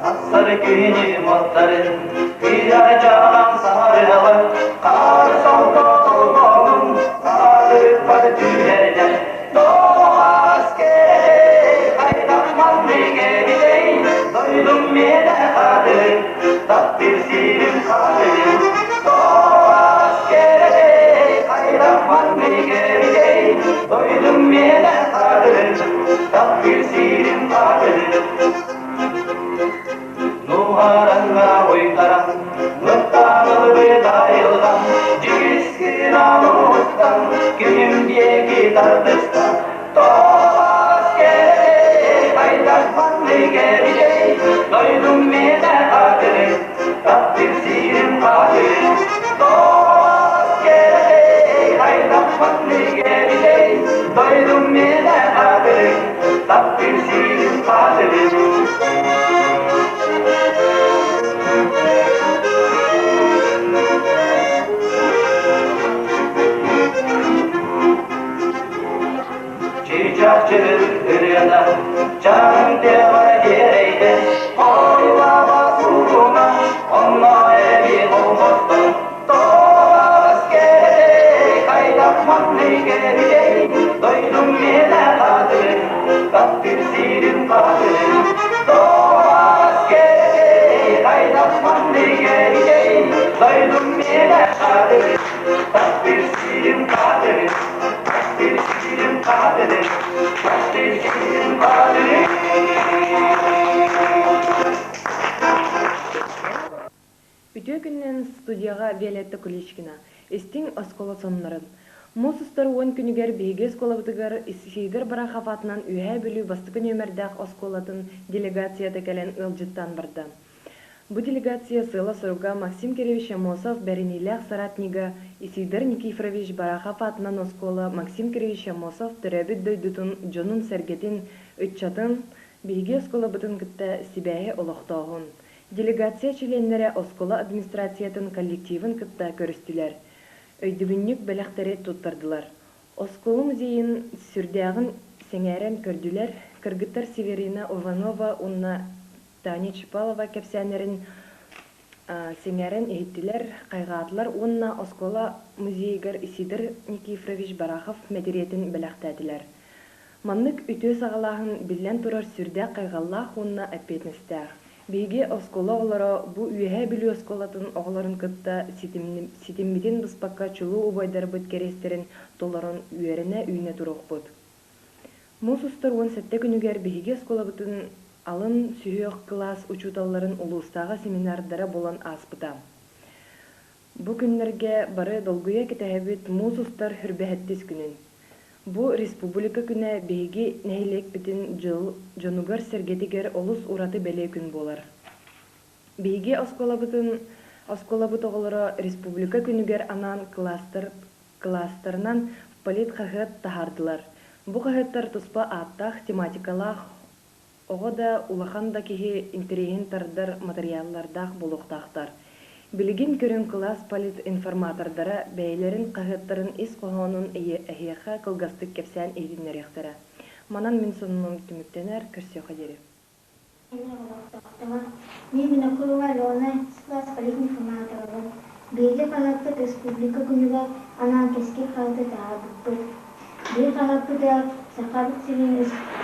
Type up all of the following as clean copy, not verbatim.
Сассары күнүм оттарын, кыра дьаам сарыалын, хаар солко толбонун, саатырыппар түһэрдэ. Тоҕус кэрэ, хайдах маннык эбитэй, дойдум миэнэ хатырын, таптыыр сирим хатырын. Тоҕус кэрэ, хайдах маннык эбитэй, дойдум миэнэ хатырын, таптыыр сирим хатырын. Нуһараҥҥа уйдаран, мыттаан ылбыт айылҕам, дьигис гынан уһуктан, күнүм диэки тардыста. Тоҕус кэрэй, хайдах маннык эбитэй, дойдум миэнэ хатырын, таптыыр сирим хатырын. Тоҕус кэрэй, хайдах маннык эбитэй, дойдум миэнэ хатырын, таптыыр сирим хатырын. Чыычаах чырын ырыата, чаҥ тыаҕа диэрэйдэ, хоруйдаба суугуна, онно эбии холбостон, тоҕус кэрэй, хайдах маннык эбитэй, дойдум миэнэ хатырын, таптыыр сирим хатырын. Тоҕус кэрэй, хайдах маннык эбитэй, дойдум миэнэ хатырын, таптыыр сирим хатырын. Таптыыр сирим хатырын, таптыыр сирим хатырын. Үтүө күнүнэн студияҕа Виолетта Куличкина. Истиҥ оскуола сонуннарын. Муус устар 10 күнүгэр биһиги оскуолабытыгар Сидор Барахов аатынан Үөһээ Бүлүү бастакы нүөмэрдээх оскуолатын делегацията кэлэн ыалдьыттаан барда. Бу делегация сыала-соруга Максим Кириллович Аммосов бэриниилээх соратнига Исидор Никифорович Барахов аатынан оскуола Максим Кириллович Аммосов төрөөбүт дойдутун дьонун-сэргэтин, ыччатын биһиги оскуолабытын кытта сибээһи олохтооһун. Делегация чилиэннэрэ оскуола администрациятын коллективын кытта көрүстүлэр, өйдөбүнньүк бэлэхтэри туттардылар. Оскуола музейын сүрдээҕин сэҥээрэн көрдүлэр, кыргыттар Северина Иванова уонна Таня Чепалова кэпсээннэрин сэҥээрэн иһиттилэр, хайҕаатылар уонна оскуола музейыгар Исидор Никифорович Барахов мэтириэтин бэлэхтээтилэр. Маннык үтүө саҕалааһын биллэн турар сүрдээх хайҕаллаах уонна эппиэтинэстээх. Биһиги оскуола оҕолоро бу Үөһээ Бүлүү оскуолатын оҕолорун кытта ситиммитин быспакка чулуу убайдарбыт кэриэстэрин толорон үөрэнэ-үүнэ туруохпут. Муус устар 17 күнүгэр биһиги оскуолабытын алын сүһүөх кылаас учууталларын улуустааҕы семинардара буолан ааспыта. Бу күннэргэ бары долгуйа кэтэһэбит муус устар Хүрбэһэттис күнүн. Бу Республика күнэ биһиги нэһилиэкпитин дьыл дьонугар-сэргэтигэр олус ураты бэлиэ күн буолар. Биһиги оскуолабытын оскуолабыт оҕолоро Республика күнүгэр анаан кылаастар кылаастарынан политхаһыат таһаардылар. Бу хаһыаттар туспа ааттаах, тематикалаах, оҕо да, улахан да киһи интэриэһин тардар матырыйааллардаах буолуохтаахтар. Билигин көрүҥ кылаас политинформатордара бэйэлэрин хаһыаттарын ис хоһоонун эһиэхэ кылгастык кэпсээн иһитиннэриэхтэрэ. Манан мин сонунум түмүктэнэр, көрсүөххэ диэри. Олохтоохторо Мин Винокурова Алена, сылаас политинформаторабын. Биһиги хаһыаппыт республика күнүгэр анаан Кэскил хаһыаты таһаарбыппыт. Биһиги хаһыаппытыгар Сахабыт сирин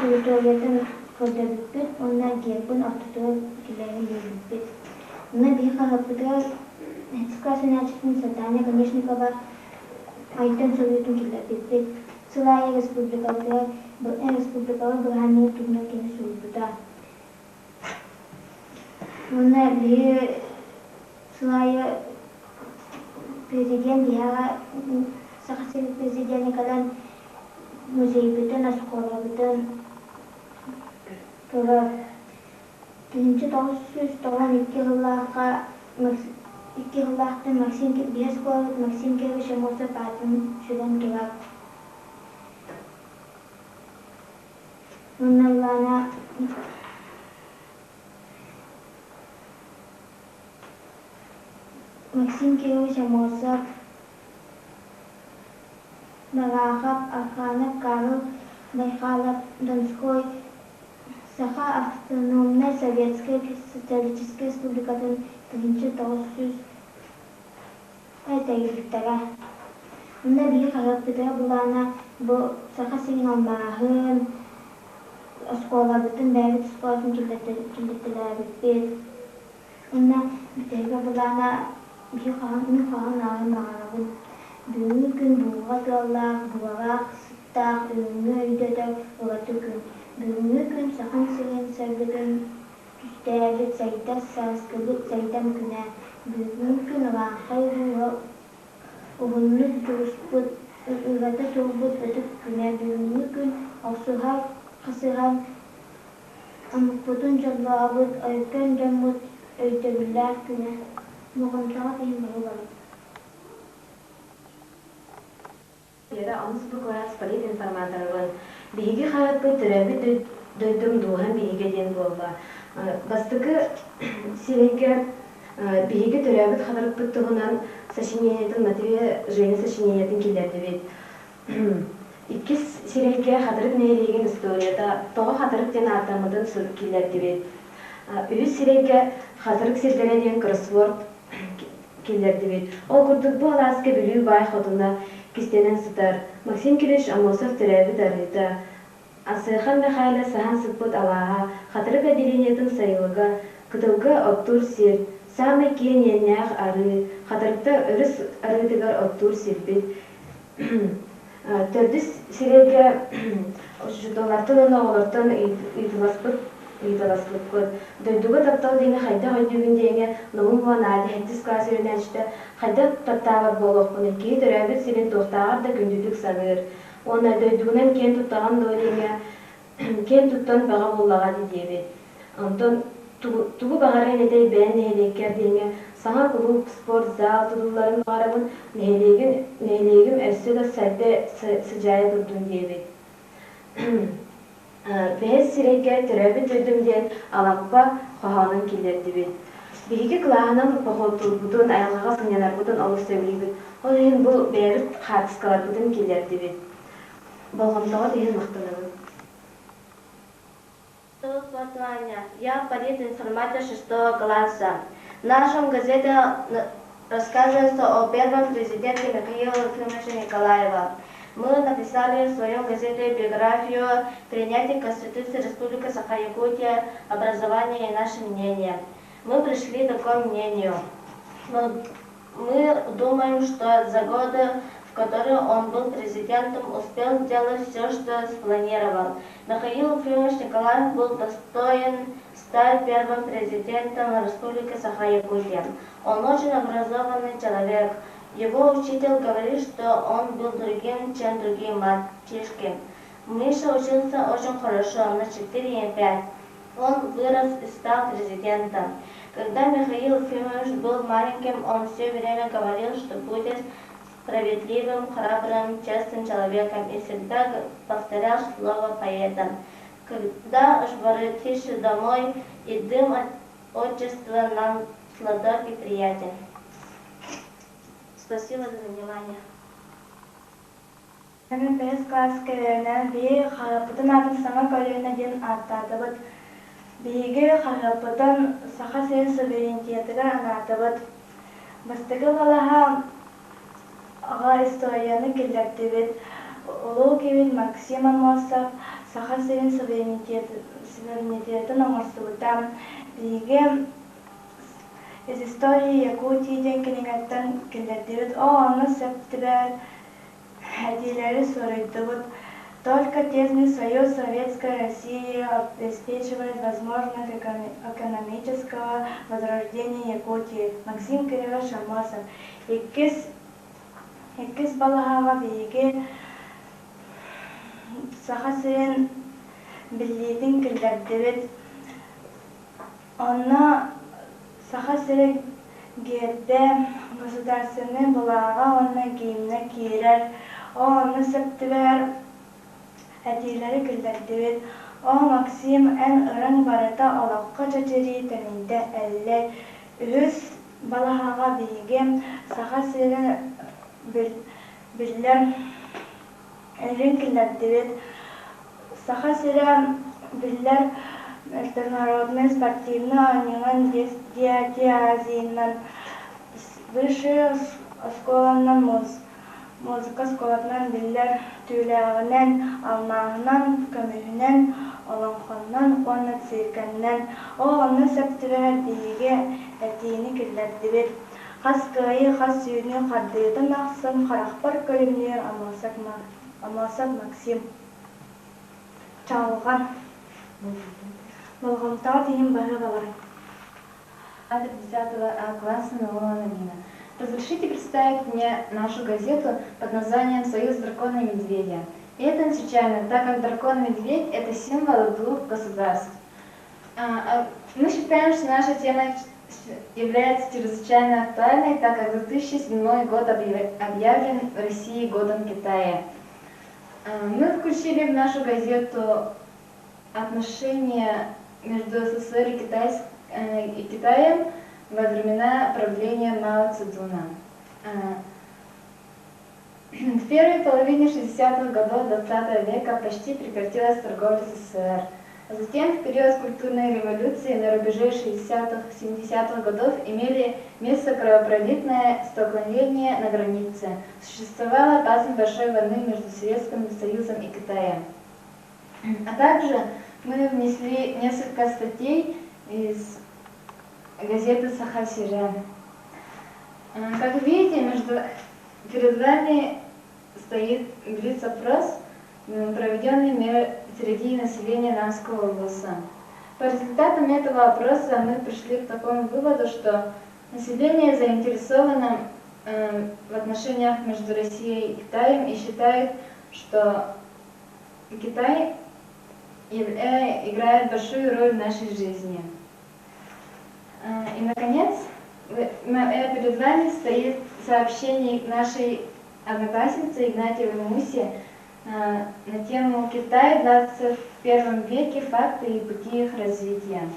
территориятын көрдөрбүппүт уонна гербын ортотугар киллэрэн биэрбиппит. Онно биһиги хаһыаппытыгар СК сэнээччитин Сардана Оконешникова Айтан суруйуутун киллэрбиппит. Сыл аайы республикабытыгар республикаҕа бырааһынньыгы туһунан кини суруйбута. Уонна биһиги сыл аайы президент биһиэхэ Саха сирин президенэ кэлэн музейбытын, оскуолабытын көрөр. 1992 сыллаахха икки сыллаахтан Максим биһи оскуолабыт Максим Кирович Аммосов аатын сүгэн турар. Уонна Максим Кирович Аммосов, Барахов, Арханов, Карл Байхалов, Донской. Саха Автономнай Советскай Социалистическай Республикатын 1900 тэрийбиттэрэ. Онно биһиги хаһыаппытыгар былаана бу Саха сирин алмааһын, оскуолабытын, бэйэбит оскуолатын киллэртэлээбиппит. Уонна бүтэһигэ былаана биһи хаһан, мин хаһан ааҕыан баҕарабын. Бүгүҥҥү күн буурҕа тыаллаах, бууралаах, сыттаах, бүгүҥҥү өйдөтөр ураты күн. Бүгүҥҥү күн Сахам сирин саргытын түстээбит сайдар сааскыбыт сайдам күнэ. Бүгүҥҥү күн Урааҥхай улууһа уһуннук дьулуспут, ырата турбут ытык күнэ. Бүгүҥҥү күн охсуһар, хасыһар Омукпутун дьоллообут, өркөн дьоммут өйдөбүллээх күнэ. Болҕомтоҕут иһин баһыыбабыт. Вера онус букваас политинформаторыбын. Биһиги хаһыаппыт төрөөбүт дойдум дууһам биһигэ диэн буолла. Бастакы сирэйгэ биһиги төрөөбүт хатырыкпыт туһунан сочинениетын Матвея Женя сочинениетын киллэрдибит. Иккис сирэйгэ Хатырык нэһилиэгин историята тоҕо Хатырык диэн ааттаммытын киллэрдибит. Үһүс сирэйгэ Хатырык сирдэрэ диэн кроссворд киллэрдибит. Ол курдук бу алааска Бүлүү баай хотуна кистэнэн сытар. Максим Кириллович Аммосов төрөөбүт арыыта, Асыахан Мэхээлэ саһан сыппыт алааһа, Хатырык отделениетын сайылыга, кытылга оттуур сир, саамай киэҥ иэннээх арыы, Хатырыкта өрүс арыытыгар оттуур сирбит, Төрдүс сирэйгэ учууталлартан уонна оҕолортон ыйыталаспыт ыйыталаспыппыт. Дойдуга таптал диэни хайдах өйдүүгүн диэҥҥэ Наум Наадя сэттис кылаас үөрэнээччитэ хайдах таптаабат буолуохпунуй, киһи төрөөбүт сирин туохтааҕар да күндүтүк саныыр. Уонна дойдугунан киэн туттаҕын дуо диэҥҥэ киэн туттан бөҕө буоллаҕа дии диэбит. Онтон тугу баҕарыан этэй бэйэн нэһилиэккэр диэҥҥэ саҥа кулууп, спортзал тутулларын баҕарабын, нэһилиэгин, нэһилиэгим өссө да сайда сыдьаайа турдун диэбит. Бэһис сирэйгэ төрөөбүт дойдум диэн Алампа хоһоонун киллэрдибит. Биһиги кылааһынан походтуурбутун, айылҕаҕа сынньанарбытын олус сөбүлүүбүт. Ол иһин бу бэйэбит хаартыскаларбытын киллэрдибит. Болҕомтоҕут иһин махтанабын. Зовут Я политинформатор шестого класса. В нашем газете рассказывается о первом президенте Михаила Ефимовича Николаева. Мы написали в своем газете биографию принятия Конституции Республики Саха-Якутия, образование и наше мнение. Мы пришли к такому мнению. Мы, мы думаем, что за годы в которые он был президентом, успел сделать все, что спланировал. Михаил Ефимович Николаев был достоин стать первым президентом Республики Саха-Якутия. Он очень образованный человек. Его учитель говорит, что он был другим, чем другие мальчишки. Миша учился очень хорошо, на 4,5. Он вырос и стал президентом. Когда Михаил Ефимович был маленьким, он все время говорил, что будет справедливым, храбрым, честным человеком и всегда повторял слово поэта. Когда ж воротишься домой, и дым от отчества нам сладок и приятен. Спасибо за внимание. Мин бэһис кылааска үөрэнэн биһиги хаһыаппытын аатын Саҥа көлүөнэ диэн ааттаатыбыт. Биһиги хаһыаппытын Саха сирин суверенитетыгар анаатыбыт. Бастакы балаһа аҕа историяны киллэрдибит. Улуу киһибит Максим Аммосов Саха сирин суверенитетын оҥорсубута. Биһиги Из истории Якутии диэн кинигэттэн киллэрдибит. Оо, онно сөп түбэһэр Этиилэри суруйдубут. Только тесный союз Советской России обеспечивает возможность экономического возрождения Якутии. Максим Кириллович Аммосов. Иккис, иккис балаһаҕа биһиги Саха сирин биллиитин киллэрдибит. Онно Саха сирэ гиэрбэ, государственнай былааҕа уонна гимнэ киирэр. Ол онно сөп түбэһэр этиилэри киллэрдибит. Оо, Максим, эн ырыҥ барыта олоххо чэчирии тэнийдэ эллэй. Үһүс балаһаҕа биһиги Саха сирин биллэр эрин киллэрдибит. Саха сирэ биллэр. Международнай спортивнай оонньуунан Дети Азиянан высшай оскуоланан музыка оскуолатынан биллэр түүлээҕинэн, алмааһынан, көмүһүнэн, олоҥхоннон уонна циркэннэн. Ол онно сөп түбэһэр биһиги этиини киллэрдибит. Хас кыайыы, хас үүнүү хардыытын ахсын харахпар көрүҥнүүр Аммосов Максим. Чаҕылҕан. Болҕомтоҕо иһин баһыыбаларыҥ. От 10 А класса Наумова Нина. Разрешите представить мне нашу газету под названием «Союз дракона и медведя». И это не случайно, так как дракон и медведь – это символы двух государств. Мы считаем, что наша тема является чрезвычайно актуальной, так как 2007 год объявлен в России годом Китая. Мы включили в нашу газету отношения между СССР и, и Китаем во времена правления Мао Цзэдуна. В первой половине 60-х годов XX века почти прекратилась торговля с СССР. Затем в период культурной революции на рубеже 60-х-70-х годов имели место кровопролитное столкновение на границе. Существовала опасность большой войны между Советским Союзом и Китаем. А также мы внесли несколько статей из газеты «Саха Сирэ». Как видите, перед вами стоит блиц-опрос, проведенный среди населения Намского обласа. По результатам этого опроса мы пришли к такому выводу, что население заинтересовано в отношениях между Россией и Китаем и считает, что Китай играет большую роль в нашей жизни. И, наконец, перед вами стоит сообщение нашей одноклассницы Игнатьевой Муси на тему «Китай в 21 веке. Факты и пути их развития».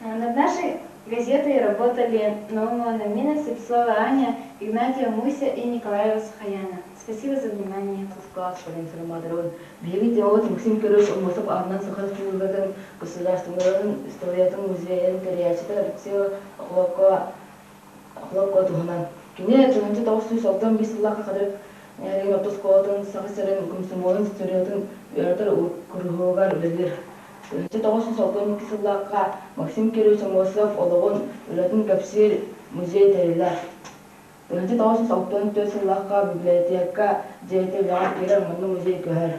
Над нашей газетой работали Наумова Намина, Сепсова Аня, Игнатьева Муся и Николаева Сахаяна. Спасибо за внимание. Класс информаторын биһиги темабыт Максим Кирович Аммосов аатынан Саха Республикатын Государственнай историятын музейын тэрийээччитэ Алексей Охлопкова туһунан. Кини 1965 сыллаахха Хатырык нэһилиэгин орто оскуолатын Саха сирин комсомолун историятын үөрэтэр куруһуогар үлэлиир. 1962 сыллаахха Максим Кирович Аммосов олоҕун, үлэтин кэпсиир музей тэриллэр. 1964 сыллаахха библиотека дьиэтэ үлэҕэ киирэр, манна музей көһөр.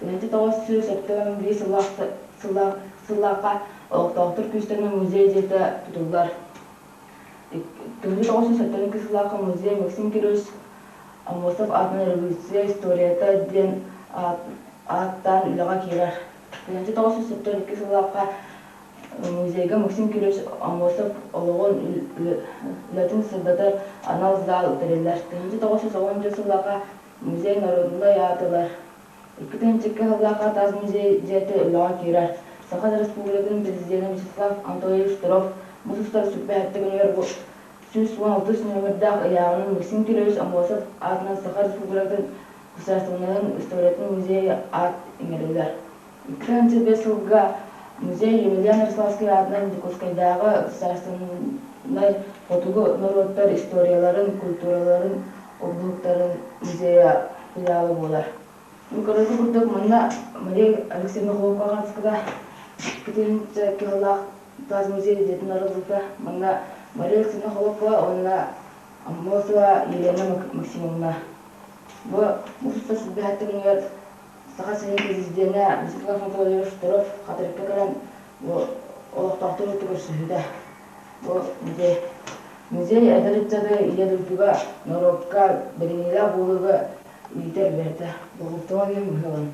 1971 сыллаахха олохтоохтор күүстэринэн музей дьиэтэ тутуллар. 1972 сыллаахха музей Максим Кирович Аммосов аатынан революция историята диэн ааттаан үлэҕэ киирэр. 1972 сыллаахха музейга Максим Кирович Аммосов олоҕун, үлэтин сырдатар анал зал тэриллэр. 1994 сыллаахха музей народнай аат ылар. 2002 сыллаахха тас музей дьиэтэ үлэҕэ киирэр. Саха Республикатын Президенэ Вячеслав Анатольевич Штыров муус устар сүппэһэттэ күнүгэр бу 116 нүөмэрдээх ыйааҕынан Максим Кирович Аммосов аатынан Саха Республикатын Государственнайын историятын музейа аат иҥэриллэр. 2005 сылга музей Емельян Ярославский аатынан Дьокуускайдааҕы государственнай хотугу норуоттар историяларын, культураларын облуктарын музейа филиала буолар. Көрөргө курдук манна Мария Алексеевна Холокоҕанская кытыынча кыһалаах таас музей дьиэтин арыллыбыта. Манна Мария Алексеевна Холокова уонна Аммосова Елена Максимовна. Бу муус устар сүбэһэттигинигэр Саха сирин президенэ Вячеслав Анатольевич Штыров Хатырыкка кэлэн бу олохтоохтор кытта көрсүһүүтэ. Бу музей. Музей эдэр ыччаты Ийэ дойдуга, норуокка бэриниилээх буолууга иитэр үөрэтэ. Болҕомтоҕо диэн быһыылан.